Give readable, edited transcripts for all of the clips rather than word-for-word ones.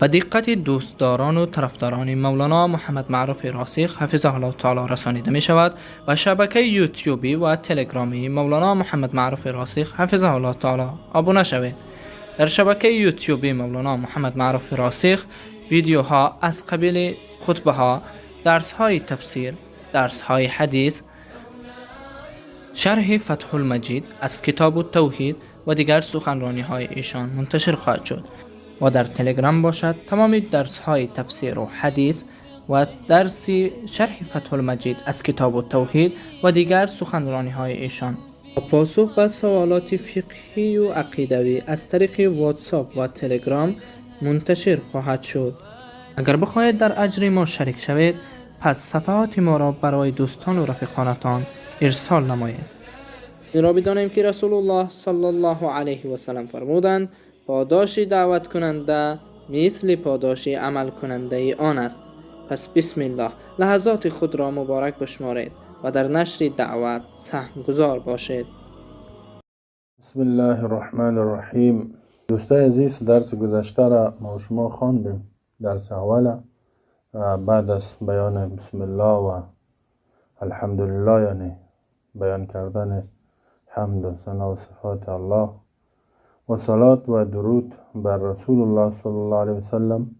به دقت دوستداران و طرفداران مولانا محمد معروف راسخ حفظه الله تعالی رسانیده می شود و شبکه یوتیوبی و تلگرامی مولانا محمد معروف راسخ حفظه الله تعالی آبونه شوید. در شبکه یوتیوبی مولانا محمد معروف راسخ ویدیوها از قبیل خطبه ها، درس های تفسیر، درس های حدیث، شرح فتح المجید از کتاب التوحید و دیگر سخنرانی های ایشان منتشر خواهد شد. و در تلگرام باشد تمام درس های تفسیر و حدیث و درس شرح فتح المجید از کتاب التوحید و دیگر سخنرانی های ایشان و پاسخ به سوالات فقهی و عقیدوی از طریق واتساپ و تلگرام منتشر خواهد شد. اگر بخواهید در اجر ما شریک شوید، پس صفحات ما را برای دوستان و رفیقانتان ارسال نمایید. این را بدانیم که رسول الله صلی الله علیه و سلم فرمودند: پاداش دعوت کننده مثل پاداش عمل کننده آن است. پس بسم الله، لحظات خود را مبارک بشمارید و در نشر دعوت سهمگذار باشید. بسم الله الرحمن الرحیم. دوستای عزیز، درس گذشته را ما شما خواندیم. درس اول بعد از بیان بسم الله و الحمدلله، یعنی بیان کردن حمد و ثنا و صفات الله و صلات و درود بر رسول الله صلی الله علیه وسلم،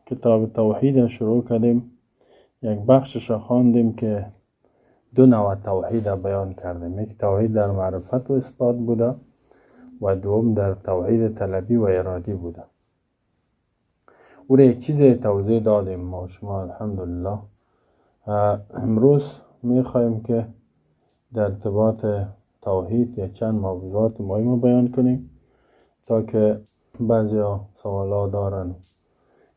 کتاب توحید شروع کردیم. یک بخشش خواندیم که دو نوع توحید بیان کردیم. یک توحید در معرفت و اثبات بوده و دوم در توحید طلبی و ارادی بوده. او را یک چیز توضیح دادیم ما شما، الحمدلله. امروز میخواهیم که در ارتباط توحید یک چند موضوعات مهم بیان کنیم تا که بعضی سوالا دارن.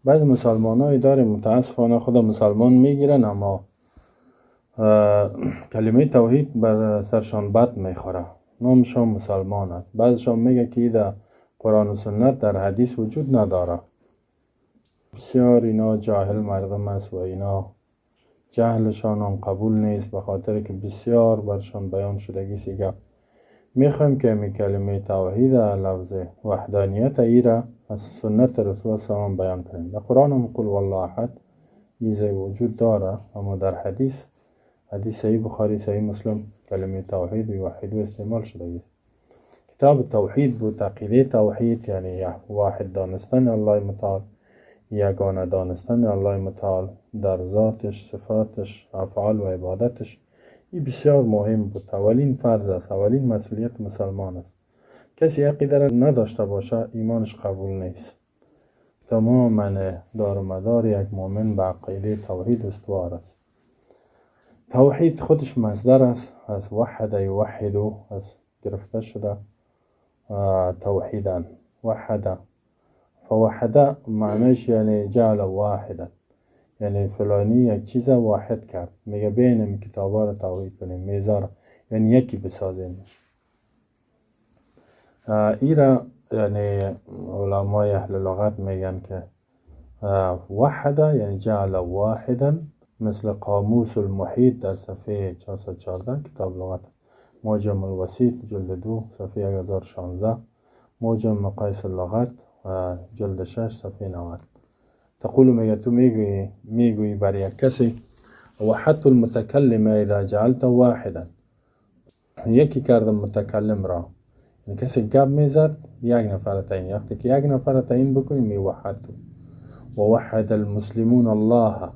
بعضی مسلمان های داریم، متاسفانه خود مسلمان میگیرن اما کلمه توحید بر سرشان بد میخوره، نامشان مسلمان است. بعضشان میگه که در قرآن و سنت در حدیث وجود نداره. بسیار اینا جاهل مردم است و اینا جهلشان هم قبول نیست، به خاطر که بسیار برشان بیان شدگی سیگه. میخوایم که می کلمه توحید، لفظ وحدانیت ای را از سنت رسول الله بیان کنیم. در قرآن هم قل والله احد ایزه وجود داره، اما در حدیث، حدیث صحیح بخاری، صحیح مسلم، کلمه توحید و استعمال شده است. کتاب توحید بود، عقیده توحید، یعنی واحد دانستن الله متعال، یگانه دانستن الله متعال در ذاتش، صفاتش، افعال و عبادتش. این بسیار مهم بود. اولین فرض است، اولین مسئولیت مسلمان است. کسی عقیده را نداشته باشه، ایمانش قبول نیست. تماما دار و مدار یک مؤمن به عقیده توحید استوار است. توحید خودش مصدر است از وحد یوحد، از گرفته شده توحیدا. وحد فوحد معنیش یعنی جعل واحدا، یعنی فلانی یک چیز واحد کرد. میگه بینیم کتابا رو توحید کنیم، میزا رو، یعنی یکی بسازیم. ایرا یعنی علمای اهل لغت میگن که وحد یعنی جعل واحدا، مثل قاموس المحیط در صفحه 414 کتاب لغت، معجم الوسیط جلد 2 صفحه 1016، معجم مقایس اللغت جلد 6 صفحه 90. تقول، میگه تو میگویی بر یک کسی وحدت المتکلم اذا جعلت واحدا، یکی کردم متکلم را، یعنی کسی گپ میزد یک نفر تعیین. وقتی که یک نفر تعیین بکنی می وحدت. ووحد المسلمون الله،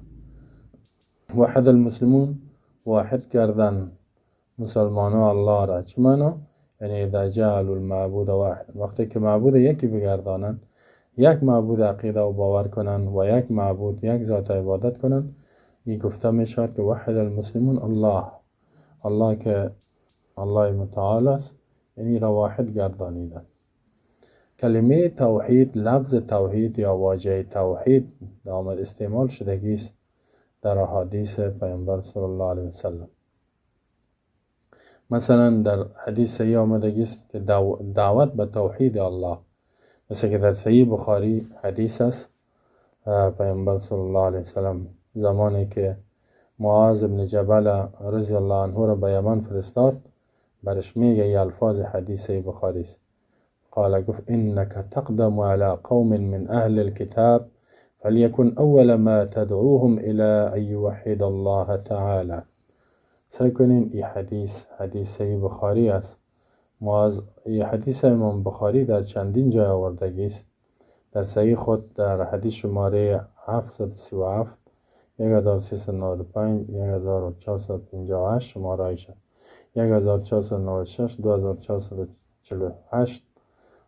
وحد المسلمون واحد کردن مسلمان ها الله را. چه معنا؟ یعنی اذا جعلوا المعبود واحد، وقتی که معبود یکی بگردانن، یک معبود عقیده و باور کنن و یک معبود، یک ذات عبادت کنن، این گفته می شود که وحد المسلمون الله. الله که الله متعال است، یعنی را واحد گردانیدن. کلمه توحید، لفظ توحید یا واژه توحید آمد استعمال شدگی است در احادیث پیامبر صلی الله علیه وسلم. مثلا در حدیث صحیح آمدگی است که دعوت به توحید الله، مثل که در صحیح بخاری حدیث است، پیامبر صلی الله علیه وسلم زمانی که معاذ بن جبل رضی الله عنه را به یمن فرستاد، برش میگه، ای الفاظ حدیث بخاری است. قال گفت انك تقدم على قوم من اهل الكتاب فليكن اول ما تدعوهم الى ان يوحد الله تعالى. سعی کنین این حدیث حدیث صحیح بخاری است. ما از این حدیث امام بخاری در چندین جای آوردگی است. در صحیح خود در حدیث شماره 737، 1395، 1458 شماره ایشه، 1496، 2448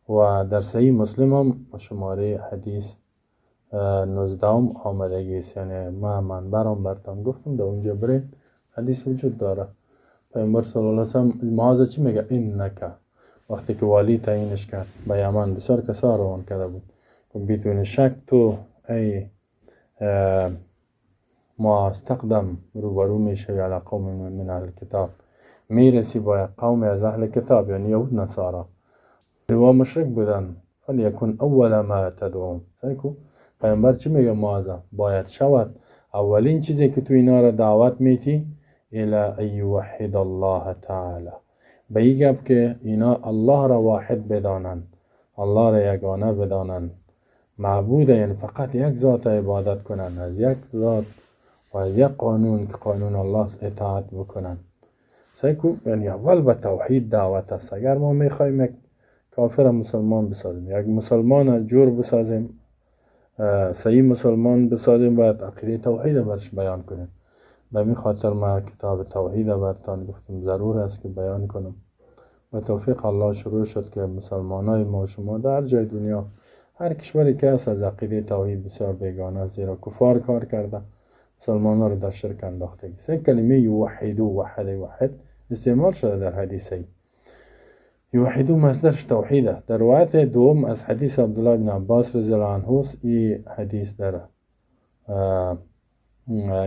و در صحیح مسلم هم شماره حدیث 19 آمدگی است. یعنی ما منبرم برتان گفتم در اونجا برین حدیث وجود داره. پیامبر صلی الله علیه وسلم معاذ چی میگه؟ انک، وقتی که والی تعیینش کرد به یمن، بسیار کسا روان کرده بود، بدون شک تو ای معاذ تقدم روبرو میشوی علی قوم من اهل کتاب، میرسی با یک قوم از اهل کتاب، یعنی یهود نصارا و مشرک بودن. فلیکن اول ما تدعوهم. پیامبر چی میگه معاذ؟ باید شود اولین چیزی که تو اینا را دعوت میتی الى ان یوحد الله تعالی، به این گپ که اینا الله را واحد بدانند، الله را یگانه بدانند، معبود، یعنی فقط یک ذات عبادت کنند، از یک ذات و از یک قانون که قانون الله اطاعت بکنند. سیکو یعنی اول به توحید دعوت است. اگر ما میخوایم یک کافر مسلمان بسازیم، یک مسلمان جور بسازیم، صحیح مسلمان بسازیم، باید عقیده توحید برش بیان کنیم. به می خاطر ما کتاب توحید برتان گفتم ضرور است که بیان کنم. به توفیق الله شروع شد که مسلمان های ما شما در جای دنیا هر کشوری که است از عقیده توحید بسیار بیگانه است، زیرا کفار کار کرده مسلمان ها رو در شرک انداخته. سه کلمه یوحدو، وحد وحد استعمال شده در حدیثی. یوحدو مصدرش توحیده. در روایت دوم از حدیث عبدالله بن عباس رضی الله عنه، این حدیث در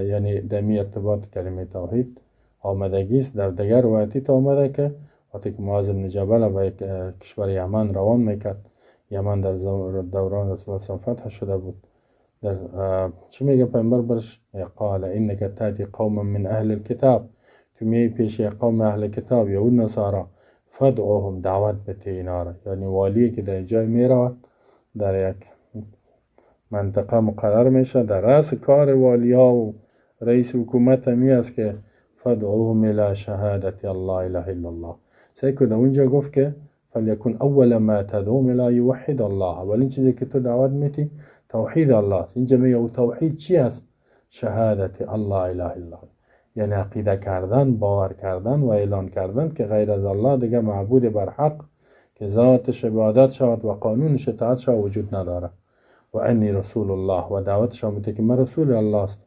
یعنی دمی ارتباط کلمه توحید آمدگی است. در دیگر روایتی تا آمده که وقتی که معاذ بن جبل به کشور یمن روان میکرد، یمن در دوران رسول الله فتح شده بود، در چی میگه پیامبر برش؟ قال انک تأتی قوما من اهل الكتاب، تو می پیش قوم اهل کتاب یهود نصارا، فدعوهم، دعوت بده اینا را. یعنی والی که در جای میرود در یک منطقه مقرر میشه، در رأس کار والی ها و رئیس حکومت همی است که فدعوهم الى شهادت الله اله الا الله. سیکو در اونجا گفت که فلیکن اول ما تدعوهم الى یوحد الله، اولین چیزی که تو دعوت میتی توحید الله است. اینجا میگه او توحید چی است؟ شهادت الله اله الا الله، یعنی عقیده کردن، باور کردن و اعلان کردن که غیر از الله دیگه معبود بر حق که ذاتش عبادت شود و قانونش اطاعت شود وجود نداره. و انی رسول الله، و دعوتش میده که من رسول الله است.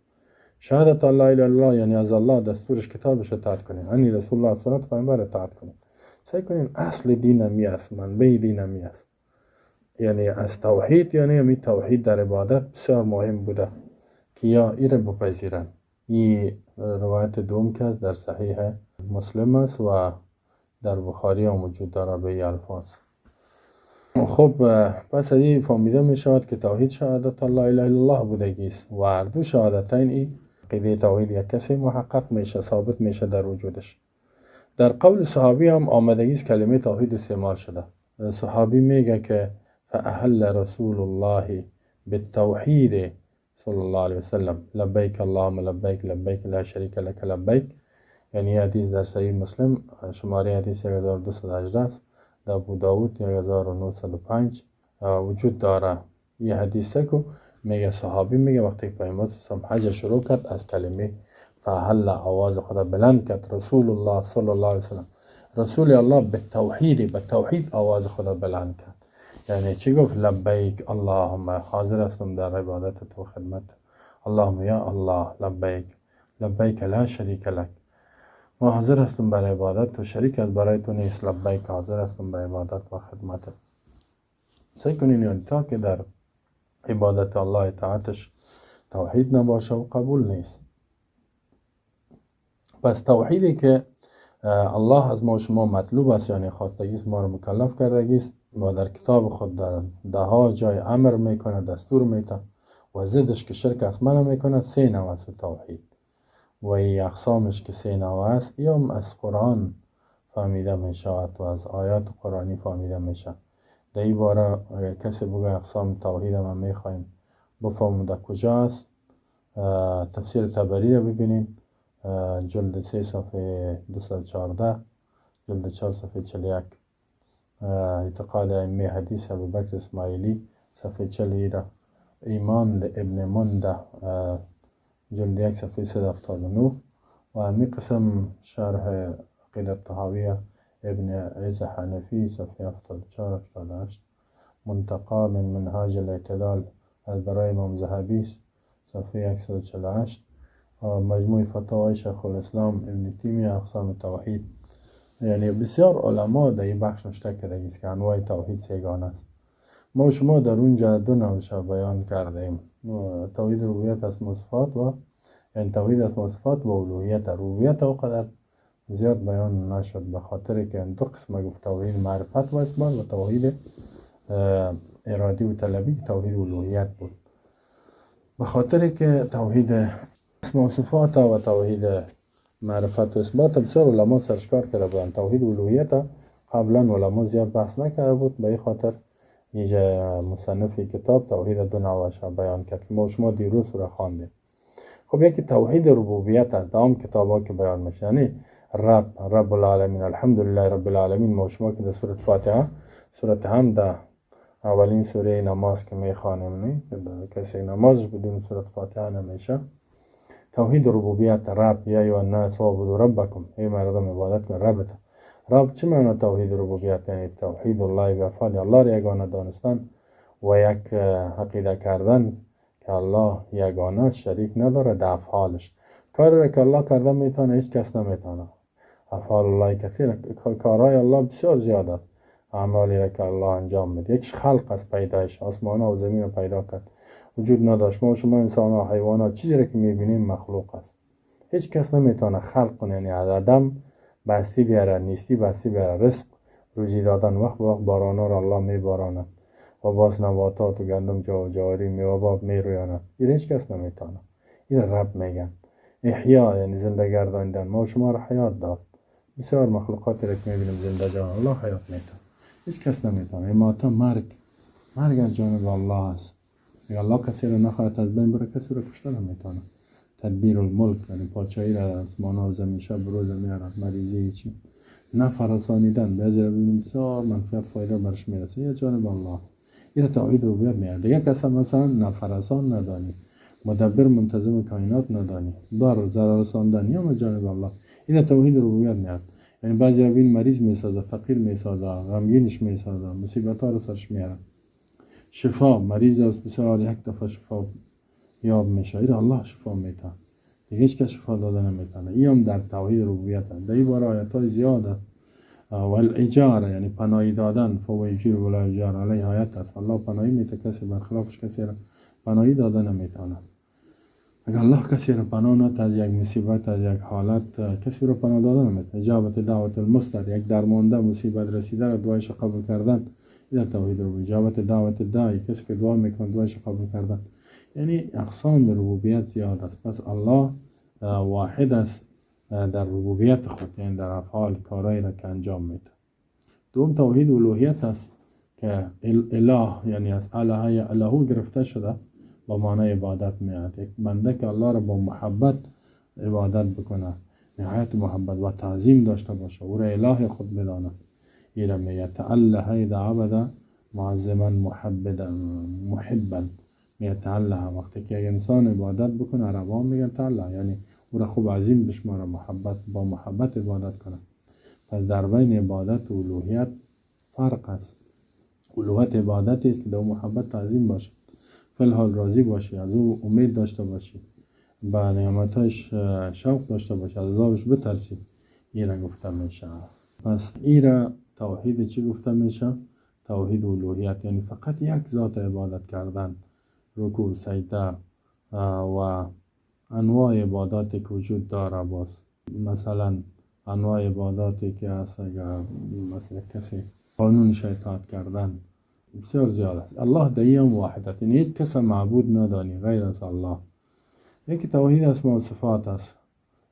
شهادت الله الا الله یعنی از الله دستورش کتابش اطاعت کنیم، انی رسول الله سنت پیامبر اطاعت کنیم. سعی کنیم اصل دین همی است، منبع دین همی است، یعنی از توحید، یعنی همی توحید در عبادت بسیار مهم بوده که یا ای را بپذیرن. این روایت دوم که در صحیح مسلم است و در بخاری هم وجود داره به این الفاظ. خب پس از این فهمیده می شود که توحید شهادت الله اله الا الله بودگی است و هر دو شهادتین ای عقیده توحید یک کسی محقق میشه، ثابت میشه در وجودش. در قول صحابی هم آمدگی است کلمه توحید استعمال شده. صحابی میگه که فأهل رسول الله بالتوحید صلی الله علیه وسلم لبیک اللهم لبیک لبیک لا شریک لک لبیک. یعنی حدیث در صحیح مسلم شماره حدیث 1218 است، در ابو داود 1905 وجود داره. این حدیثه که میگه صحابی میگه وقتی پیامبر صلی الله علیه و حج شروع کرد از کلمه فهل آواز خدا بلند کرد رسول الله صلی الله علیه وسلم، رسول الله به توحید، به توحید آواز خدا بلند کرد. یعنی چی گفت؟ لبیک اللهم، حاضر هستم در عبادت تو خدمت، اللهم یا الله لبیک لبیک لا شریک لک، ما حاضر هستم بر عبادت تو، شریک از برای تو نیست، لبیک حاضر هستم به عبادت و خدمت. سعی کنین یعنی تا که در عبادت الله اطاعتش توحید نباشه و قبول نیست. پس توحیدی که الله از ما شما مطلوب است، یعنی خواستگی است، ما رو مکلف کردگی است و در کتاب خود در ده ها جای امر میکنه، دستور میده و ضدش که شرک است منع میکنه. سه نوع است توحید و ای اقسامش که سه نوع است، یا از قرآن فهمیده میشود و از آیات قرآنی فهمیده میشود. در این باره اگر کسی بگه اقسام توحید ما میخوایم بفهمیم در کجا است، تفسیر طبری رو ببینین، جلد 3 صفحه 214، جلد 4 صفحه 41، اعتقاد ائمه حدیث ابوبکر اسماعیلی صفحه 40 را، ایمان ابن منده جلد 1 صفحه 179 و همی قسم شرح عقیده طحاویه ابن عز حنفی صفحه 74، 88، منتقی من منهاج الاعتدال از برای امام ذهبی صفحه 148، مجموع فتاوای شیخ الاسلام ابن تیمیه اقسام توحید. یعنی بسیار علما در این بخش نوشته کرده است که انواع توحید سه‌گانه است. ما شما در اونجا دو نوع بیان کردیم: توحید ربوبیت، اسما صفات و یعنی توحید اسما صفات و الوهیت. ربوبیت قدر زیاد بیان نشد، به خاطر که دو قسم گفت: توحید معرفت و اثبات و توحید ارادی و طلبی، توحید الوهیت بود. به خاطر که توحید اسما و صفات و توحید معرفت و اثبات بسیار علما سرش کار کرده بودن، توحید الوهیت قبلا علما زیاد بحث نکرده بود. به این خاطر اینجا مصنف کتاب توحید دو نوعش بیان کرد که ما شما دیروز رو خواندیم. خب، یکی توحید ربوبیت است، تمام کتاب که بیان میشه، یعنی رب، رب العالمین، الحمد لله رب العالمین. ما شما که در سورة فاتحه، سورة حمد، اولین سوره نماز که میخوانیم، نه کسی نمازش بدون سورة فاتحه نمیشه. توحید ربوبیت، رب، یا ایها الناس اعبدوا ربکم، ای مردم عبادت کن ربت. رب چه معنا؟ توحید ربوبیت یعنی توحید الله بافعال، الله را یگانه دانستن و یک عقیده کردن که الله یگانه است، شریک نداره در افعالش. کاری را که الله کرده میتونه، هیچ کس نمیتونه. افعال الله کثیر، کارهای الله بسیار زیاد است، اعمالی را که الله انجام میده. یکیش خلق است، پیدایش آسمان و زمین رو پیدا کرد، وجود نداشت. ما شما انسان ها، حیوانات، چیزی را که میبینیم مخلوق است. هیچ کس نمیتونه خلق کنه، یعنی از عدم به هستی بیاره، نیستی به هستی بیاره. رزق، روزی دادن، وقت به وقت باران را الله میباراند و باز نباتات و گندم، جو و جواری، میوه باب میرویاند. این هیچ کس نمیتونه. این رب میگن. احیا یعنی زنده گرداندن، ما شما را حیات داد. بسیار مخلوقاتی را که میبینیم زنده جان، الله حیات میده، هیچ کس نمیتونه. اماته، مرگ، مرگ از جانب الله است. اگر الله کسی را نخواهد از بین بره، کسی را کشته نمیتونه. تدبیر الملک یعنی پادشاهی را از آسمان و زمین، شب روز میاره، مریضی چی، نفع رسانیدن، بعضی را ببینیم بسیار منفعت فایده برش میرسه، یا جانب الله است. این توحید ربوبیت میاد. دیگه کسی مثلا نفع رسان ندانی، مدبر منتظم کائنات ندانی، ضر ضرر رساندن یا جانب الله. این توحید ربوبیت میاد. یعنی بعضی را ببین مریض میسازه، فقیر میسازه، غمگینش میسازه، مصیبت ها رو سرش میاره. شفا، مریض است بسیار، یک دفعه شفا یاب میشه، این الله شفا میده، دیگه هیچ کس شفا داده نمیتونه. این هم در توحید ربوبیت هست. در این باره آیت های زیاد است. والاجاره یعنی پناهی دادن، فهو یجیر ولا یجار علیه، آیت است. الله پناهی میده، کسی برخلافش کسی را پناهی داده نمیتونه. اگر الله کسی را پناه نده از یک مصیبت، از یک حالت، کسی را پناه داده نمیتونه. اجابت دعوت المضطر، یک درمانده مصیبت رسیده را دعایش قبول کردن، در توحید ربوبیت. اجابت دعوت داعی، کسی که دعا میکنه دعایش قبول کردن. یعنی اقسام ربوبیت زیاد است. پس الله واحد است در ربوبیت خود، یعنی در افعال، کارهایی را که انجام میده. دوم توحید الوهیت است که اله یعنی از اله یألهو گرفته شده، با معنای عبادت میاد. یک بنده که الله را با محبت عبادت بکنه، نهایت محبت و تعظیم داشته باشه، او را اله خود بدانه، ایره میگه تأله اذا عبد معظما محبدا محبا. میگه تأله، وقتی که یک انسان عبادت بکنه، عربا میگن تأله، یعنی او را خوب عظیم بشماره، محبت، با محبت عبادت کنه. پس در بین عبادت و الوهیت فرق است. الوهیت عبادتی است که در محبت تعظیم باشه، فی راضی باشی، از او امید داشته باشی، به نعمتاش شوق داشته باشی، از عذابش بترسی. این گفته میشه. پس ایره توحید چی گفته میشه؟ توحید الوهیت، یعنی فقط یک ذات عبادت کردن، رکوع، سجده و انواع عباداتی که وجود داره. باز مثلا انواع عباداتی که هست، اگر مثلا کسی قانونش اطاعت کردن، بسیار زیاد است. الله در هم واحد است، یعنی هیچ کس معبود ندانی غیر از الله. یکی توحید اسما و صفات است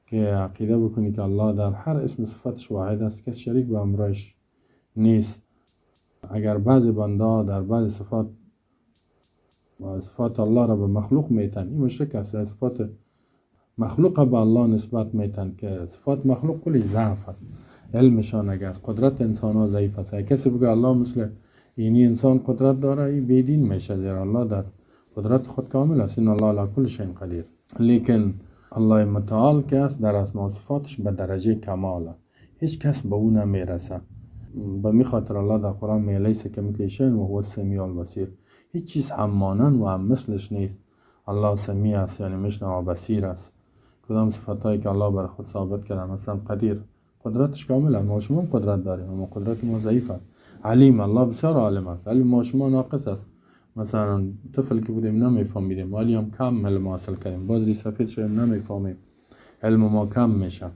که عقیده بکنی که الله در هر اسم صفتش واحد است، کس شریک به همراهش نیست. اگر بعضی بنده در بعضی صفات صفات الله را به مخلوق میتن، این مشرک است. صفات مخلوق به الله نسبت میتن که صفات مخلوق کلی ضعف است، علمشان اگر است، قدرت انسان ها ضعیف است. کسی بگه الله مثل اینی انسان قدرت داره، این بیدین میشه، زیرا الله در قدرت خود کامل است، ان الله علی کل شیء قدیر. لیکن الله متعال که است در اسما و صفاتش به درجه کمال است، هیچ کس به او نمیرسه. به می خاطر الله در قرآن میگه لیس کمثله شیء و هو السمیع البصیر، هیچ چیز هم مانند و هم مثلش نیست. الله سمیع است، یعنی میشنوه و بصیر است. کدام صفتهایی که الله بر خود ثابت کرده، مثلا قدیر، قدرتش کامل است، ما شما قدرت داریم اما قدرت ما ضعیف است. علیم، الله بسیار عالم است، علم ما شما ناقص است. مثلا طفل که بودیم نمیفهمیدیم، ولی هم کم علم حاصل کردیم، باز سفید شدیم نمیفهمیم، علم ما کم میشه.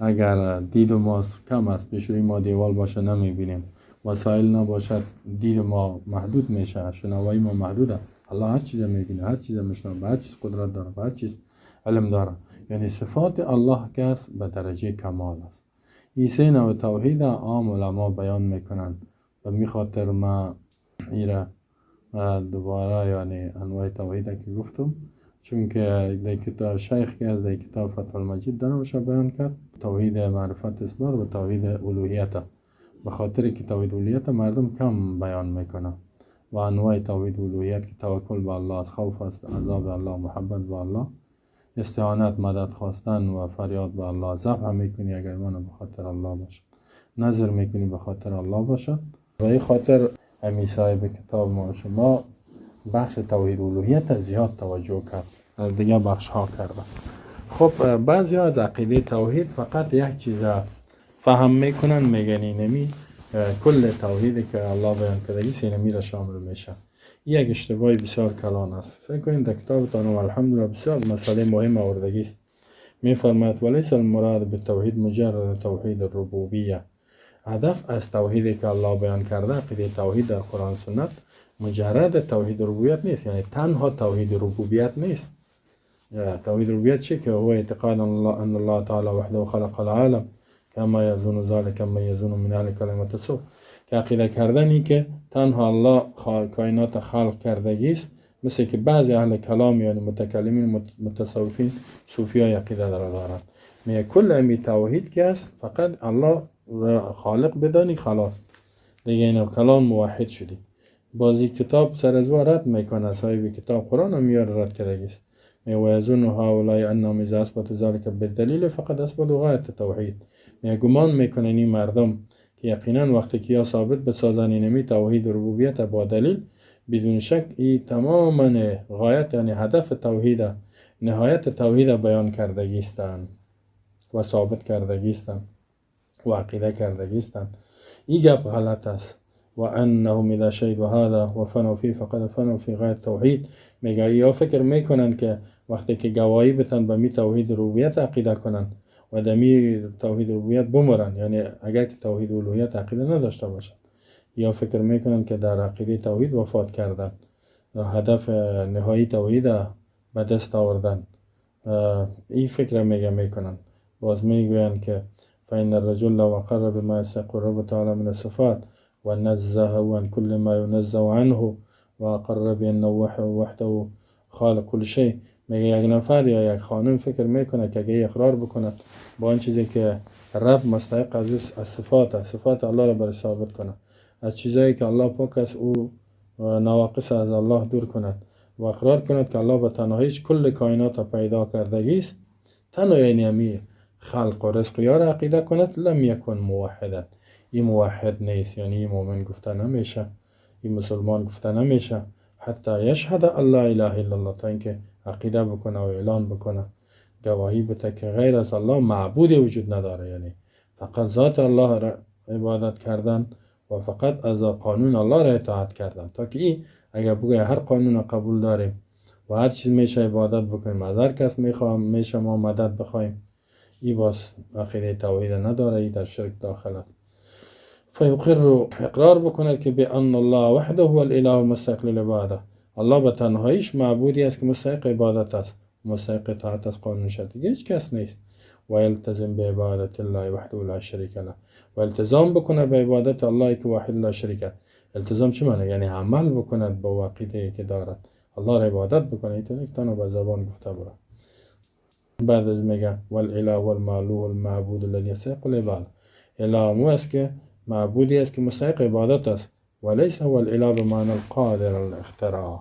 اگر دید ما کم است، پیش روی ما دیوال باشه نمیبینیم، وسایل نباشد دید ما محدود میشه، شنوایی ما محدوده. الله هر چیز میبینه، هر چیز میشنوه، به هر چیز قدرت داره، به هر چیز علم داره. یعنی صفات الله که است به درجه کمال است. این سه نوع توحید عام علما بیان میکنن و می خاطر ما ایره دوباره یعنی انواع توحید که گفتم، چون که در کتاب شیخ که از در کتاب فتح المجید درمش بیان کرد توحید معرفت اثبات و توحید الوهیت، به خاطر که توحید الوهیت مردم کم بیان میکنه و انواع توحید الوهیت که توکل به الله است، خوف است، عذاب الله، محبت به الله، استعانت، مدد خواستن و فریاد به الله، ذبح میکنی اگر من به خاطر الله باشه، نظر میکنی به خاطر الله باشه. و این خاطر امی صاحب کتاب ما شما بخش توحید الوهیت زیاد توجه کرد، دیگه بخش ها کرده. خب بعضی ها از عقیده توحید فقط یک چیز فهم میکنن، میگن اینمی کل توحیدی که الله بیان کردگی اینمی را شامل میشه. یک اشتباهی بسیار کلان است. فکر کنید در کتاب تانو الحمدلله بسیار مسئله مهم آوردگی است. میفرماید ولیس المراد بالتوحید مجرد توحید الربوبیه. هدف از توحیدی که الله بیان کرده، عقیده توحید در قرآن سنت، مجرد توحید ربوبیت نیست، یعنی تنها توحید ربوبیت نیست. توحید ربوبیت چه که هو اعتقاد ان الله تعالی وحده خلق العالم کما یظن ذلك من یظن من اهل کلمة السوء، که عقیده کردنی که تنها الله کائنات خلق کردگی است، مثل که بعضی اهل کلام یعنی متکلمین متصوفین صوفی های عقیده دارند. میگه کل امی توحید که است فقط الله خالق بدانی خلاص دیگه، اینا کلام موحد شدی. بازی کتاب سر از رد میکنه، صاحب کتاب قرآن هم میاره رد کردگی است. میگه و یظن هؤلاء انهم اذا اثبتوا ذلك بالدلیل فقد اثبتوا غایت التوحید. میگه گمان میکنن این مردم که یقینا وقتی که یا ثابت بسازن اینمی توحید ربوبیت با دلیل، بدون شک ای تماما غایت یعنی هدف توحید، نهایت توحید بیان کردگی استند و ثابت کردگی استند و عقیده کردگی استند. این گپ غلط است. و انهم اذا شهدوا هذا و فنوا فیه فقد فنوا فی غایت توحید. میگه یا فکر میکنن که وقتی که گواهی بتن به می توحید ربوبیت عقیده کنن و دمی توحید ربوبیت بمرن، یعنی اگر که توحید الوهیت عقیده نداشته باشن، یا فکر میکنن که در عقیده توحید وفات کردن، هدف نهایی توحید به دست آوردن، این فکر میگه میکنن. باز میگوین که فإن الرجل لو أقر بما يستحق الرب تعالى من الصفات ونزهه عن كل ما ينزه عنه وأقر بأنه وحده خالق كل شيء. میگه یک نفر یا یک خانم فکر میکنه که اگه اقرار بکنه با آن چیزی که رب مستحق از صفات است، صفات الله را برای ثابت کنه، از چیزایی که الله پاک است او نواقص از الله دور کند و اقرار کند که الله به تنهاییش کل کائنات پیدا کردگی است، تنها یعنی همی خلق و رزق یا را عقیده کند، لم یکن موحدا، این موحد نیست، یعنی این مؤمن گفته نمیشه، این مسلمان گفته نمیشه، حتی یشهد ان لا اله الا الله، تا اینکه عقیده بکنه و اعلان بکنه، گواهی بده که غیر از الله معبودی وجود نداره، یعنی فقط ذات الله را عبادت کردن و فقط از قانون الله را اطاعت کردن. تا که این اگر بگه هر قانون قبول داریم و هر چیز میشه عبادت بکنیم، از هر کس میخوایم میشه ما مدد بخوایم، این باز عقیده توحید نداره، این در شرک داخل است. فیقر اقرار بکند که بان الله وحده هو الاله المستحق للعباده، الله به تنهاییش معبودی است که مستحق عبادت است، مستحق اطاعت از قانون شد، دیگه هیچ کس نیست. و یلتزم به عبادت الله وحده لا شریک له، و التزام بکنه به عبادت الله که واحد لا شریک. التزام چه معنی؟ یعنی عمل بکند با عقیده که دارد، الله را عبادت بکنه، اینطور که تنها به زبان گفته بره. بعد از میگه والإله والمألوه المعبود الذي يستحق العبادة. اله مو است که معبودی است که مستحق عبادت است. وليس هو الاله بمعنى القادر الاختراع.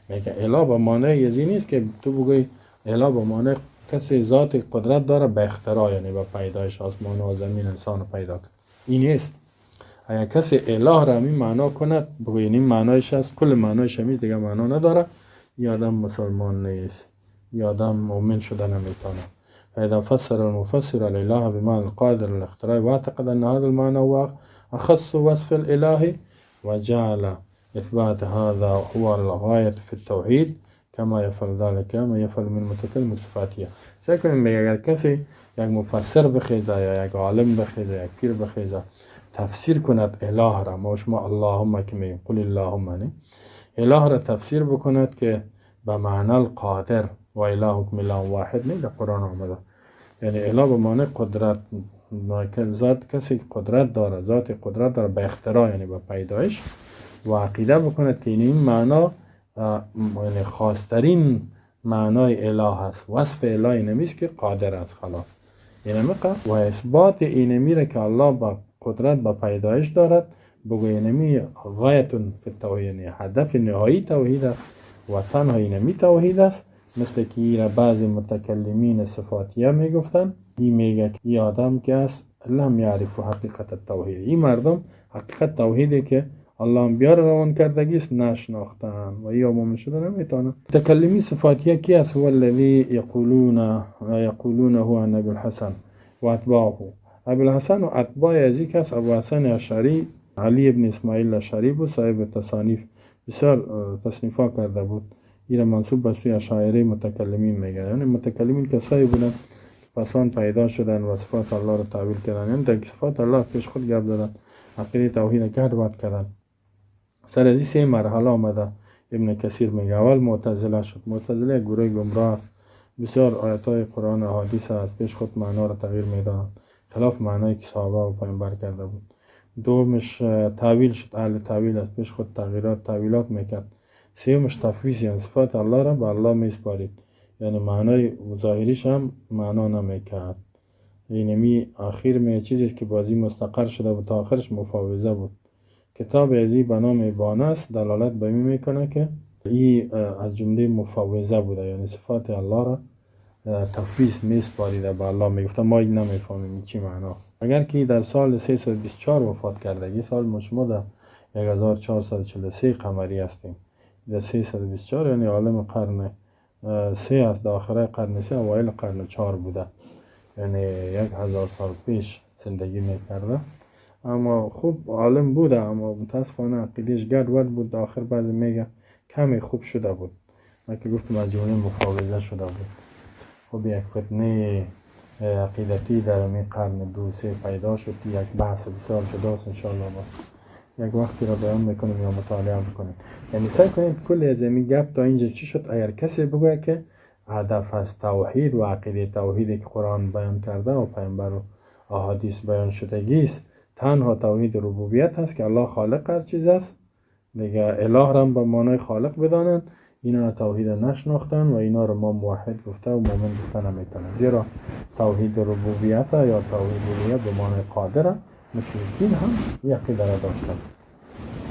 میگه اله به معنی یزی نیست که تو بگوی اله به معنی کسی ذات قدرت داره به اختراع، یعنی به پیدایش آسمان و زمین انسان پیدا کرد، این نیست. اگر کسی اله را همین معنا کند، بگوی این معنایش است، کل معنایش همی، دیگه معنا نداره، ای آدم مسلمان نیست، ای آدم مؤمن شده نمیتونه. فإذا فسر المفسر الإله بمعنى القادر الاختراع واعتقد أن هذا المعنى هو أخص وصف الإله وجعل إثبات هذا هو الغاية في التوحيد كما يفعل ذلك ما يفعل من متکلم صفاتیه. فکر کنیم اگر کسی یک مفسر بخیزه یا یک عالم بخیزه، یک پیر بخیزه، تفسیر کند اله را، ما شما اللهم که میگیم قل اللهم، نه، اله را تفسیر بکند که به معنی القادر و الهکم اله واحد، نه، در قرآن آمده، یعنی اله به معنی قدرت، ذات کسی قدرت داره، ذات قدرت داره به اختراع، یعنی به پیدایش، و عقیده بکند که این معنا یعنی خاصترین معنای اله است، وصف اله اینمیست که قادر است، خلاص اینمی و اثبات اینمی را که الله با قدرت با پیدایش دارد بگو اینمی غایت فی التوحید، یعنی هدف نهایی توحید است و تنها اینمی توحید است. مثل که ایره بعضی متکلمین صفاتیه میگفتن، این میگه که این آدم که است لم یعرف حقیقت التوحید، این مردم حقیقت توحیدی که الله انبیا را روان کردگی است نشناختن و یا مؤمن شده نمیتونن. متکلمی صفاتیه کی است؟ هو الذی یقولون هو عن ابی الحسن و اتباعه. ابو الحسن و اتباع ازی کس ابو حسن اشعری، علی ابن اسماعیل اشعری بود، صاحب تصانیف، بسیار تصنیفا کرده بود. این منسوب به سوی اشاعره متکلمین میگن، یعنی متکلمین کسایی بودن پسان پیدا شدن و صفات الله را تاویل کردن، یعنی در صفات الله پیش خود گپ زدن، عقیده توحید گډوډ کردن. سر از سه مرحله آمده. ابن کثیر میگه اول معتزله شد. معتزله یک گروه گمراه است، بسیار آیت های قرآن و حدیث از پیش خود معنا را تغییر میدادند، خلاف معنایی که صحابه و پیامبر کرده بود. دومش تاویل شد، اهل تاویل از پیش خود تغییرات تاویلات میکرد. سیومش تفویض، یعنی صفات الله را به الله میسپارید، یعنی معنای ظاهریش هم معنا نمیکرد. اینمی آخر می چیزی که بازی مستقر شده بود تا آخرش مفاوضه بود. کتاب ازی به نام ابانه است، دلالت به می میکنه که این از جمله مفوضه بوده، یعنی صفات الله را تفویض میسپاریده به الله، میگفته ما این نمیفهمیم چی معناست. اگر که در سال 324 وفات کرده، سال ما شما در 1443 قمری هستیم، در 324 یعنی عالم قرن سه است، در آخره قرن سه اوایل قرن چهار بوده، یعنی 1000 سال پیش زندگی میکرده. اما خوب عالم بوده، اما متاسفانه عقیدهش گډوډ بود. آخر بعضی میگه کمی خوب شده بود، من که گفتم از جمله مفاوضه شده بود. خب یک فتنه عقیدتی در این قرن دو سه پیدا شد، یک بحث بسیار جداست، انشاءالله با یک وقتی را بیان میکنیم یا مطالعه میکنیم. یعنی سعی کنید کل از این گپ تا اینجا چی شد، اگر کسی بگوید که هدف از توحید و عقیده توحیدی که قرآن بیان کرده و پیامبر و احادیث بیان شدگی است، تنها توحید ربوبیت هست که الله خالق هر چیز است، دیگه اله را به معنای خالق بدانند، اینا توحید نشناختن و اینا رو ما موحد گفته و مؤمن گفته نمیتونن، زیرا توحید ربوبیت یا توحید الوهیت به معنای قادر مشرکین هم یک عقیده را داشتن.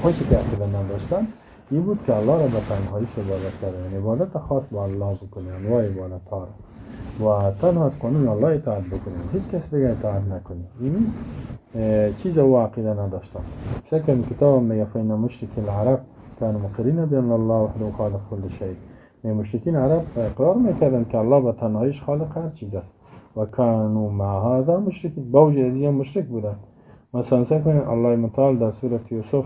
آنچه که عقیده نداشتن این بود که الله را به تنهایی عبادت کردن، یعنی عبادت خاص با الله بکنیم، انواع عبادت ها را، و تنها از قانون الله اطاعت بکنیم، هیچ کس دیگه اطاعت نکنیم. این چیز او عقیده نداشتن. شکل کتاب میگه فإن مشرک العرب كانوا مقرین بأن الله وحده خالق كل شيء. مشرکین عرب اقرار میکردن که الله به تنهاییش خالق هر چیز است و كانوا مع هذا مشرکین، با وجود این مشرک بودن. مثلا سعی کنید الله متعال در سوره یوسف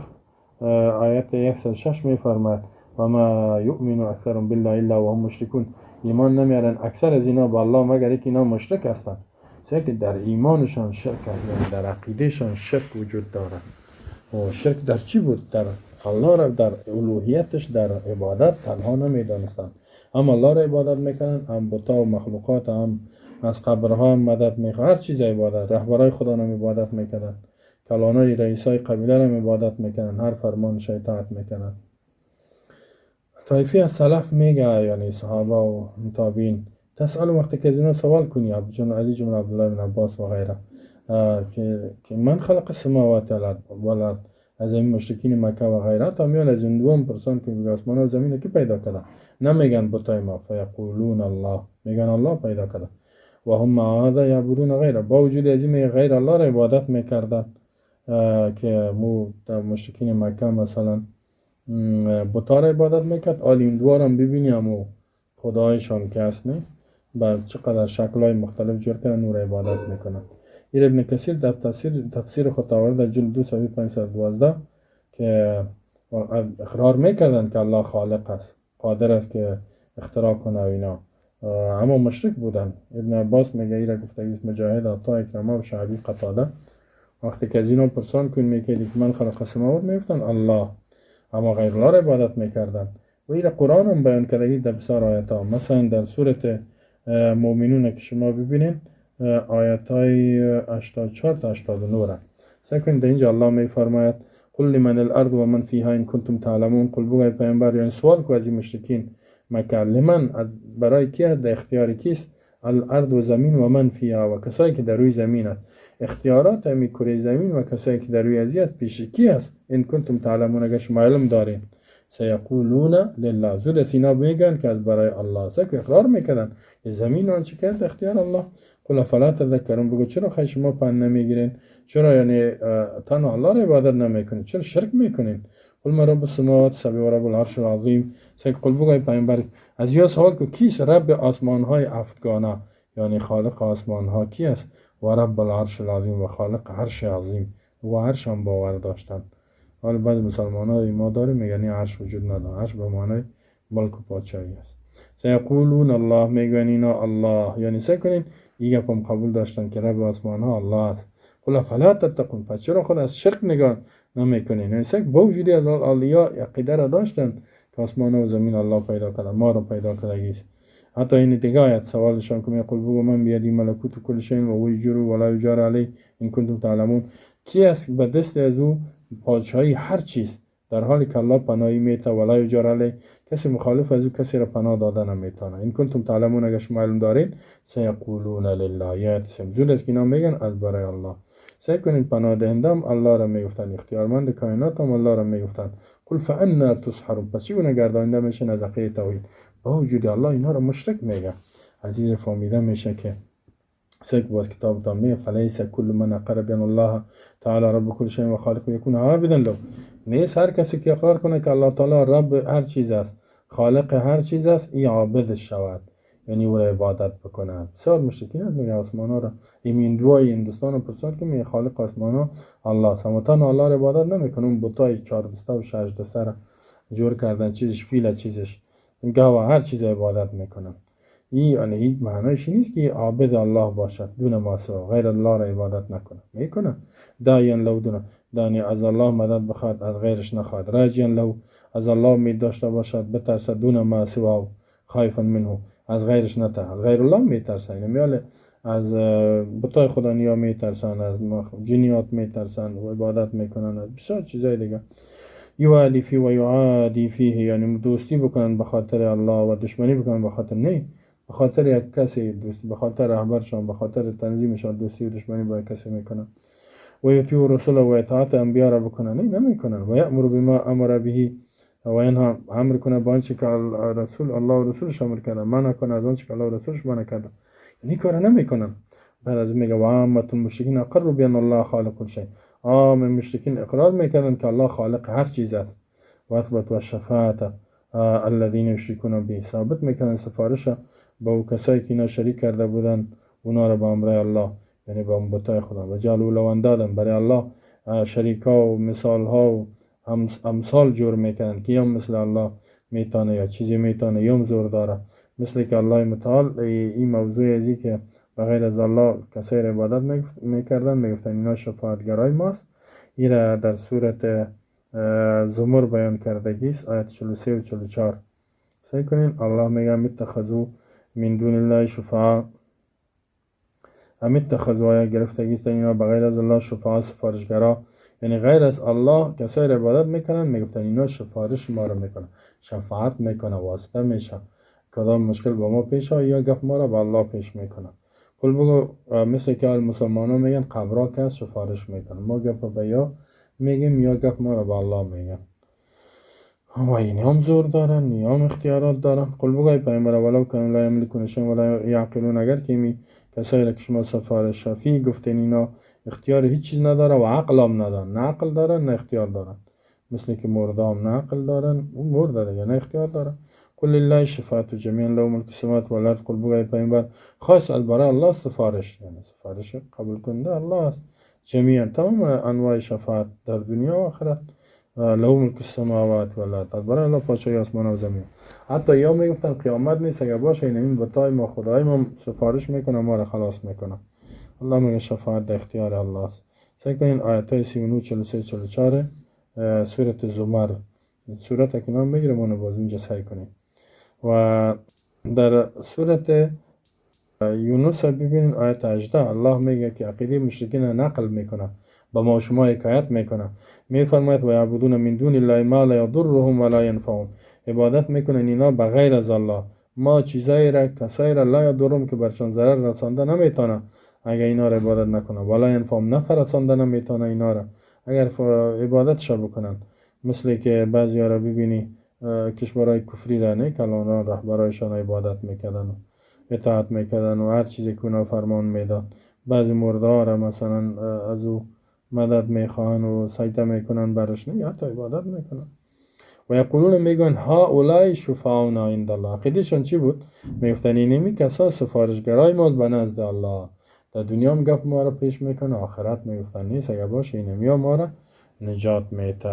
آیت 106 میفرماید و ما یؤمن اکثرهم بالله الا وهم مشرکون، ایمان نمیارن اکثر از اینا با الله مگر اینکه اینا مشرک هستند. چرا که در ایمانشان شرک است، یعنی در عقیدهشان شرک وجود دارد. و شرک در چی بود؟ در الله را، در الوهیتش، در عبادت تنها نمیدانستند، هم الله را عبادت میکنن، هم بتا و مخلوقات، هم از قبرها هم مدد میخوان، هر چیز عبادت، رهبرای خدا هم عبادت میکردن. کلانای رئیسای قبیله را عبادت میکنن، هر فرمانش اطاعت میکنن. طایفی از سلف میگه، یعنی صحابه و تابعین، تسأل وقتی که از اینا سوال کنی، علی جمله عبدالله بن عباس و غیره، که من خلق السماوات والارض، از این مشرکین مکه و غیره تا میان از این دوم پرسان که میگه آسمان و زمین کی پیدا کرده، نمیگن بتای ما، فیقولون الله، میگن الله پیدا کرده. و هم مع هذا یعبدون غیره، با وجود از این غیر الله را عبادت میکردن، که مو در مشرکین مکه مثلا بتا را عبادت میکرد. آل این دوارم ببینی همو خدایشان که هست نه، بر چقدر شکلهای مختلف جور کردن او را عبادت میکنن. این ابن کثیر در تفسیر خود آورده در جلد 2 صفحه 512 که اقرار میکردن که الله خالق است، قادر است که اختراع کنه و اینا، اما مشرک بودن. ابن عباس میگه ایرا گفتگی مجاهد، عطا، اکرمه و شعبی، قتاده، وقتی که از اینا پرسان کن میکردی که من خلق السماوات، میگفتن الله، اما غیر الله را عبادت میکردن. و ایرا قرآن هم بیان کرده در بسیار آیت ها، مثلا در سورت مؤمنون که شما ببینین آیت های 84 تا 89 را سعی کنید. در اینجا الله میفرماید قل لمن الارض و من فیها ان کنتم تعلمون، قل بگوی پیامبر، یعنی سوال کو از این مشرکین مکه، لمن برای کی است، در اختیار کیست الارض و زمین، و من فیها و کسایی که در روی زمین است، اختیارات همی کره زمین و کسایی که در روی ازی است پیش کی است؟ ان کنتم تعلمون، اگر شما علم دارین. سیقولون لله، زود از اینا میگن که از برای الله است، که اقرار میکردن زمین آنچه کرد اختیار الله. قل افلا تذکرون، بگو چرا خیلی شما پند نمیگیرین، چرا یعنی تنها الله را عبادت نمیکنین، چرا شرک میکنین؟ قل من رب السماوات السبع و رب العرش العظیم. قل بگوی پیامبر از یا سوال کو کیست رب آسمان های هفتگانه، یعنی خالق آسمان ها کی است؟ و رب العرش العظیم، و خالق عرش عظیم، و عرش هم باور داشتن. حالا بعض مسلمان های ما داریم میگن عرش وجود نداره، عرش به معنای ملک و پادشاهی است. سیقولون الله، میگن اینا الله، یعنی سعی کنین این گپ هم قبول داشتن که رب آسمان ها الله است. قل افلا تتقون، پس چرا خود از شرک نگاه نمیکنین؟ یعنی سعی با وجودی از الیا عقیده را داشتن که آسمان و زمین الله پیدا کرده، ما را پیدا کرده است. حتی این دیگه آیت سوالشان که میقول بگو من بیدی ملکوت کل شیء و هو یجیر و لا یجار علیه ان کنتم تعلمون، کی است به دست از او پادشاهی هر چیز، در حالی که الله پناهی میته و لا یجار علیه، کسی مخالف از او کسی را پناه داده نمیتونه. ان کنتم تعلمون، اگر شما علم دارین. سیقولون لله، یاد زود است که اینا میگن از برای الله. سعی کنین پناه دهنده هم الله را میگفتن، اختیارمند کائنات هم الله را میگفتن. قل فانا تسحرون، پس چگونه گردانده میشن از عقیده توحید؟ با وجود الله اینا را مشرک میگه. عزیز فهمیده میشه که سيك باز کتاب تان فلیس کل من اقر بان الله تعالی رب كل شيء و خالق یکون عابدا له، نیست هر کسی که اقرار کنه که الله تعالی رب هر چیز است، خالق هر چیز است، ای عابد شود، یعنی او را عبادت بکنه. بسیار مشرکین هست میگه آسمان ها را، این هندوای هندوستان رو پرسان که میگه خالق آسمان ها الله است، اما تنها الله را عبادت نمیکنه، اون بتای 4 دسته و 6 دسته را جور کردن، چیزش فیل، چیزش گاو، هر چیز عبادت میکنن. این یعنی هیچ معنایش نیست که عابد الله باشد دون ما سوا، غیر الله را عبادت نکنه. میکنه داعیا له دون دانی، از الله مدد بخواد، از غیرش نخواد. راجیا له، از الله امید داشته باشد، بترسد، دون ما سوا، خائفا منه، از غیرش نترسد، از غیر الله میترسه. یعنی میاله از بتای خدا نیا میترسن، از جنیات میترسن و عبادت میکنن، از بسیار چیزای دیگه. یوالی فی و یعادی فیه، یعنی دوستی بکنن به خاطر الله و دشمنی بکنن به خاطر نه، به خاطر یک کسی دوست، به خاطر رهبرشان، به خاطر تنظیمشان دوستی و دشمنی با کسی میکنن. و یطیع رسول و اطاعت انبیا را بکنن، نه نمیکنن. و یأمر بما امر به و ینها، امر کنه با آنچه که رسول الله و رسولش امر کرده، منع کنه از آنچه که الله و رسولش منع کرده، یعنی کار نمیکنن. بعد از میگه و عامة المشرکین اقروا بان الله خالق كل شیء، عام مشرکین اقرار میکردن که الله خالق هر چیز است. و اثبت و شفاعت الذین یشرکون به، ثابت میکنن سفارش با کسایی که اینا شریک کرده بودن اونا را با امر الله، یعنی با بتای خدا. و جعلوا له اندادا، برای الله شریکا و مثال ها و امثال جور میکنن که یا مثل الله میتونه یا چیزی میتونه یا زور داره، مثل که الله متعال این موضوع ازی که بغیر از الله کسایی را عبادت میکردن، میگفتن اینا شفاعتگرای ماست. این را در سورت زمر بیان کردگی است، آیت 43 و 44. سعی کنین الله میگه اتخذوا من دون الله شفعاء ام اتخذوا، آیا گرفتگی است اینا بغیر از الله شفعا، سفارشگرا؟ یعنی غیر از الله کسایی را عبادت میکنن، میگفتن اینا سفارش ما رو میکنن، شفاعت میکنه، واسطه میشه، کدام مشکل با ما پیش آید یا گپ ما را به الله پیش میکنه. قل بگو، مثل که مسلمان ها میگن قبرا کس سفارش میکنه، ما گپ به یا میگیم یا گپ ما را به الله میگن. و اینی هم زور دارن، اینی هم اختیارات دارن. قل بگو ای پیامبر ولو کانوا لا یملکون شیئا ولا یعقلون، اگر که می کسایی را که شما سفارش شفیع گفتین اینا اختیار هیچ چیز نداره و عقل هم ندارن، نه عقل دارن نه اختیار دارن، مثل که مرده هم نه عقل دارن، اون مرده دیگه نه اختیار داره. قل لله الشفاعة جمیعا له ملک السماوات والارض. قل بگو ای پیامبر خاص برای الله سفارش، یعنی سفارش قبول کننده الله است. جمیعا تمام انواع شفاعت در دنیا و آخرت، له ملک السماوات والارض، برای الله پادشاهی آسمان و زمین. حتی یا میگفتن قیامت نیست، اگر باشه این بتای ما خدای ما سفارش میکنه ما را خلاص میکنه. الله میگه شفاعت در اختیار الله است. سعی کنین آیت های 39، 43، 44 سورت زمر، سورت که نام بگیریم اونو باز اینجا سعی کنیم. و در سورت یونس ببینین آیت 18، الله میگه که عقیده مشرکین نقل میکنه، با ما شما حکایت میکنه، میفرماید و یعبدون من دون الله ما لا یضرهم ولا ینفعهم، عبادت میکنن اینا بغیر از الله ما چیزایی را، کسایی را، لا یضرهم که برشان ضرر رسانده نمیتونه اگر اینا را عبادت نکنه، ولا ینفعهم نفع رسانده نمیتونه اینا را اگر عبادتش بکنن. مثل که بعضی را ببینی کشورهای کفری را نه کلانان رهبرایشان عبادت میکردن و اطاعت میکردن و هر چیزی که اونا فرمان میداد. بعضی مرده ها را مثلا از او مدد میخواهن و سجده میکنن برش، نه حتی عبادت میکنن. و یقولون میگن هؤلاء شفعاؤنا عند الله. عقیدهشان چی بود؟ میگفتن اینمی کسا سفارشگرای ماست به نزد الله، در دنیا هم گپ ما را پیش میکنه، آخرت میگفتن نیست، اگر باشه اینمی ما را نجات میته.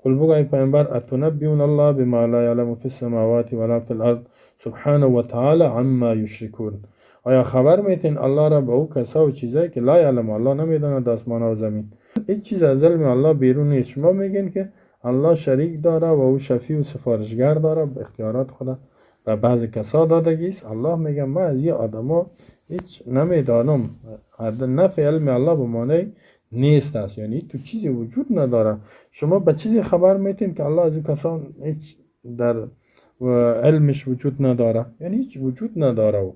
قل بگو ای پیامبر اتنبئون الله بما لا یعلم فی السماوات ولا فی الارض سبحانه و تعالی عما یشرکون. آیا خبر میتین الله را به او کسا و چیزایی که لا یعلم، الله نمیداند در آسمان و زمین؟ هیچ چیز از علم الله بیرون نیست. شما میگین که الله شریک داره و او شفیع و سفارشگر داره، به اختیارات خدا و بعض کسا دادگی است. الله میگه من از این آدما هیچ نمیدانم، نفی علم الله به معنی نیست است، یعنی تو چیزی وجود نداره. شما به چیزی خبر میتین که الله از این کسان هیچ در علمش وجود نداره، یعنی هیچ وجود نداره. و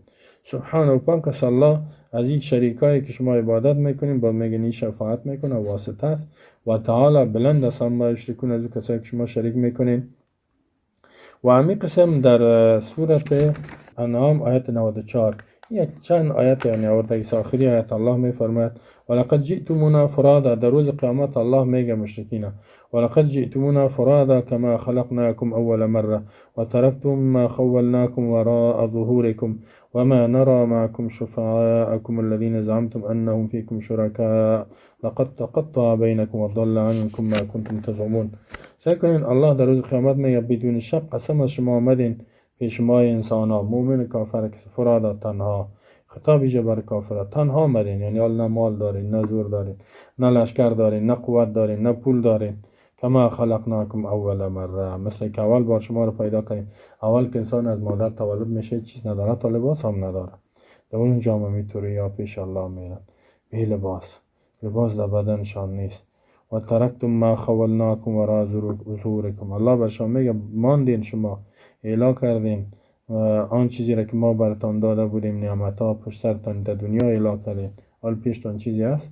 سبحانه و پاک است الله از این شریکایی که شما عبادت میکنین، با میگن این شفاعت میکنه، واسطه است. و تعالی بلند است عما یشرکون، از کسایی که شما شریک میکنین. و همین قسم در سورت انعام آیت 94، یک چند آیت یعنی آورده که آخری آیت الله میفرماید ولقد جئتمونا فرادا. در روز قیامت الله میگه مشرکین ولقد جئتمونا فرادا کما خلقناکم اول مره وترکتم ما خولناکم وراء ظهورکم وما نرى معكم شفعاءكم الذين زعمتم أنهم فيكم شركاء لقد تقطع بينكم وضل عنكم ما كنتم تزعمون. سعی کنین الله در روز قیامت میگه بدون شک قسم از شما آمدین پیش ما انسان ها، مؤمن کافر، که فرادا تنها، خطاب ایجا بر کافر، تنها آمدین، یعنی حال نه مال دارین، نه زور دارین، نه لشکر دارین، نه قوت دارین، نه پول دارین. کما خلقناکم اول مره، مثل که اول بار شما رو پیدا کردیم. اول که انسان از مادر تولد میشه چیز نداره، تا لباس هم نداره، در اون جامعه میتوری یا پیش الله میرن بی لباس، لباس در بدنشان نیست. و ترکتم ما خولناکم وراء ظهورکم، الله بر شما میگه ماندین، شما اعلا کردین آن چیزی را که ما براتان داده بودیم، نعمت ها پشت سرتان در دنیا اعلا کردین، حال پیشتان چیزی هست؟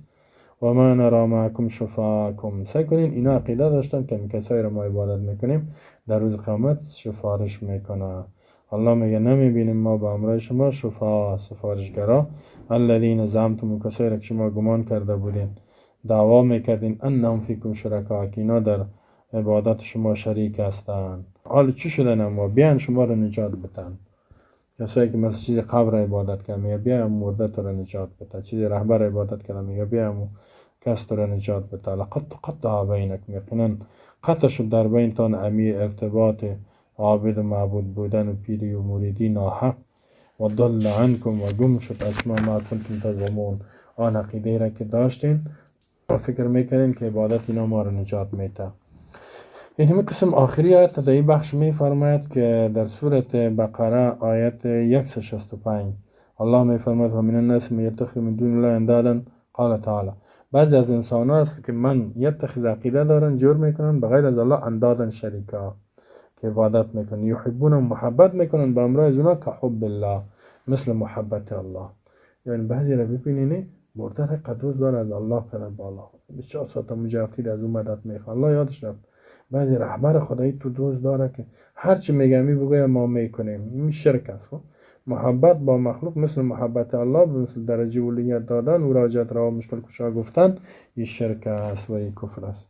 و ما نرى معکم شفعاءکم. سعی کنین اینا عقیده داشتن که کسایی را ما عبادت میکنیم در روز قیامت سفارش میکنه. الله میگه نمیبینیم ما به همراه شما شفعا، سفارشگرا، الذین زعمتم، کسایی را که شما گمان کرده بودین، دعوا میکردین، انهم فیکم شرکا، که اینا در عبادت شما شریک هستند. حال چی شدن؟ اما بیان شما را نجات بدن. کسایی که مثلا چیز قبر عبادت کرد میگه بیا مرده تو را نجات بده، چیز رهبر عبادت کرد میگه بیا کس تو را نجات بده. لقد تقطع بینکم، یقینا قطع شد در بینتان امی ارتباط عابد و معبود بودن و پیری و مریدی ناحق. و ضل عنکم، و گم شد از شما، ما کنتم تزعمون، آن عقیده را که داشتین و فکر میکنین که عبادت اینا ما را نجات میده. این قسم آخری آیت در این بخش میفرماید که در سورت بقره آیت 165، الله میفرماید و من الناس من یتخذ من دون الله اندادا قال تعالی. بعضی از انسان ها هست که من یتخذ عقیده دارن، جور میکنن بغیر از الله اندادا شریکا که عبادت میکنن، یحبون محبت میکنن به امرای از اونا که حب الله، مثل محبت الله. یعنی بعضی را ببینینی مرده را دوست داره از الله قدر بالا، 24 ساعت مجافید از اون مدد میخواد، الله یادش رفت. بعضی رهبر خدایی تو دوست داره که هرچی میگه می بگوید ما میکنیم، این شرک است. خب محبت با مخلوق مثل محبت الله، مثل درجه اولیت دادن و راجت را مشکل کشا گفتن، این شرک است و این کفر است.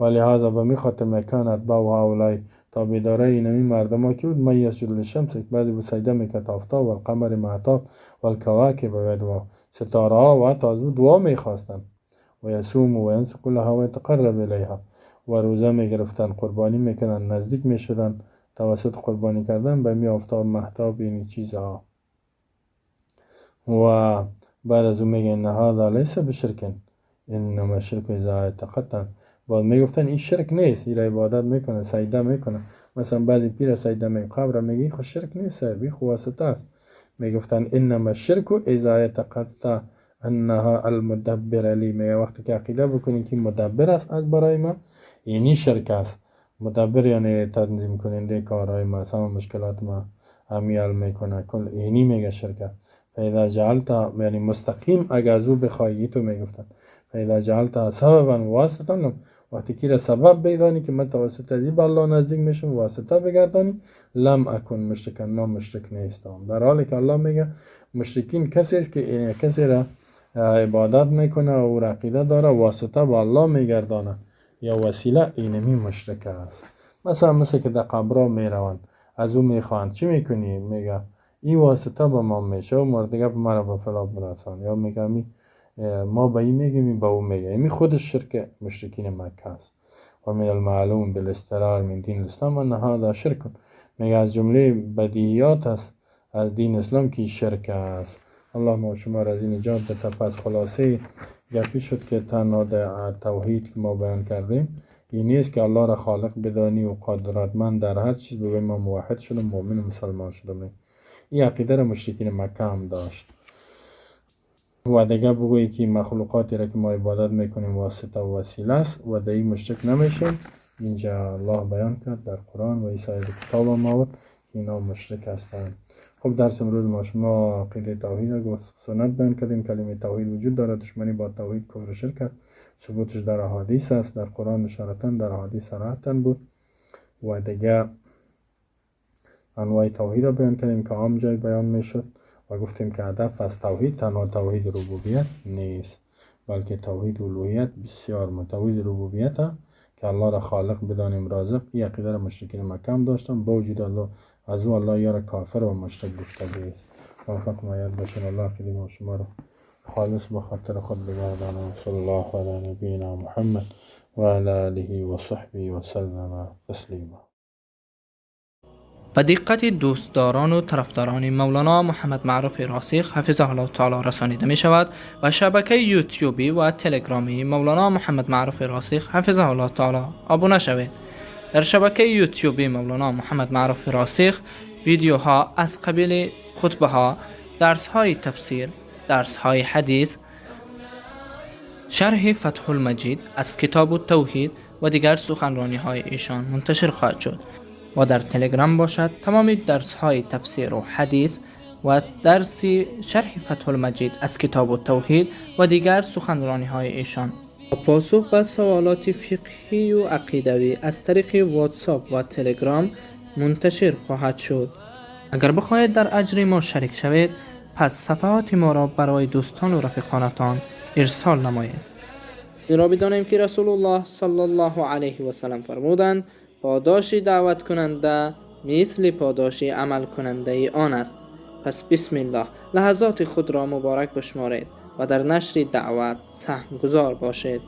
ولی هذا به می خاطر مکان اتباع و هؤلاء تابعدارای اینمی مردم ها که بود من یسجد للشمس، بعضی به سجده میکرد آفتاب و القمر مهتاب و الکواکب و ستاره ها و حتی از او دعا میخواستند، و یصوم و ینسک لها و یتقرب الیها، و روزه میگرفتن، قربانی میکردن، نزدیک میشدن توسط قربانی کردن به می آفتاب مهتاب این چیزها. و بعد از اون میگه ان هذا لیس بشرک انما الشرک اذا اعتقدت. بعد میگفتن این شرک نیست، این عبادت میکنه، سجده میکنه. مثلا بعضی پیر سجده میکنه، قبر میگه خو شرک نیست، بی خو واسطه است. میگفتن انما الشرک اذا اعتقدت انها المدبر لی، میگه وقتی که عقیده بکنی که مدبر است از برای ما، اینی شرک است. مدبر یعنی تنظیم کننده کارهای ما، همه مشکلات ما همی حل میکنه، کل اینی میگه شرک است. فاذا جعلت، یعنی مستقیم اگه از او بخواهی تو میگفتن فاذا جعلت سببا واسطه، وقتی که را سبب بدانی که من توسط از به الله نزدیک میشم، واسطه بگردانی، لم اکن مشرکا، من مشرک نیستم. در حالی که الله میگه مشرکین کسی است که کسی را عبادت میکنه و عقیده داره، واسطه با الله میگردانه یا وسیله، اینمی مشرک است. مثلا مثل که در قبرها میروند از او میخواهند چی میکنی، میگه این واسطه با ما میشه و مردگه به مرا به فلا برسان، یا میگه ما به این میگیم به او میگه، این خودش شرک مشرکین مکه است. و من المعلوم بالاسترار من دین الاسلام ان هذا شرک، میگه از جمله بدیهیات است از دین اسلام که شرک است. الله ما شما را از این نجات بده. پس خلاصه گپی شد که تنها در توحید که ما بیان کردیم این نیست که الله را خالق بدانی و قدرتمند در هر چیز بگوییم ما موحد شدم، مؤمن و مسلمان شدم. این عقیده را مشرکین مکه هم داشت. و دیگه بگویی که مخلوقاتی را که ما عبادت میکنیم واسطه و وسیله است و در این مشرک نمیشیم. اینجا الله بیان کرد در قرآن و ای صاحب کتاب هم آورد که اینا مشرک هستند. خب درس امروز ما شما عقیده توحید و سنت بیان کردیم. کلمه توحید وجود دارد، دشمنی با توحید کفر و شرک است، ثبوتش در احادیث است، در قرآن اشارتا، در احادیث صراحتا بود. و دیگه انواع توحید را بیان کردیم که عام جای بیان میشد و گفتیم که هدف از توحید تنها توحید ربوبیت نیست، بلکه توحید الوهیت بسیار توحید ربوبیت که الله را خالق بدانیم، رازق. این عقیده را مشرکین مکه هم داشتن، با وجود الله از او الله یار کافر و مشرک گفته است. موفق مایل باشین. الله عقیده ما شما را خالص به خاطر خود بگردانه. صلی الله علی نبینا محمد و علی آله و صحبه و سلم تسلیما. به دقت دوستداران و طرفداران مولانا محمد معروف راسخ حفظه الله تعالی رسانیده می شود و شبکه یوتیوبی و تلگرامی مولانا محمد معروف راسخ حفظه الله تعالی آبونه شوید. در شبکه یوتیوبی مولانا محمد معروف راسخ ویدیوها از قبیل خطبه ها، درس های تفسیر، درس های حدیث، شرح فتح المجید از کتاب التوحید و دیگر سخنرانی های ایشان منتشر خواهد شد. و در تلگرام باشد تمام درس های تفسیر و حدیث و درس شرح فتح المجید از کتاب التوحید و دیگر سخنرانی های ایشان. و پاسخ به سوالات فقهی و عقیدوی از طریق واتساپ و تلگرام منتشر خواهد شد. اگر بخواهید در اجر ما شریک شوید، پس صفحات ما را برای دوستان و رفیقانتان ارسال نمایید. این را بدانیم که رسول الله صلی الله علیه و سلم فرمودند: پاداش دعوت کننده مثل پاداش عمل کننده آن است. پس بسم الله لحظات خود را مبارک بشمارید و در نشر دعوت سهمگذار باشید.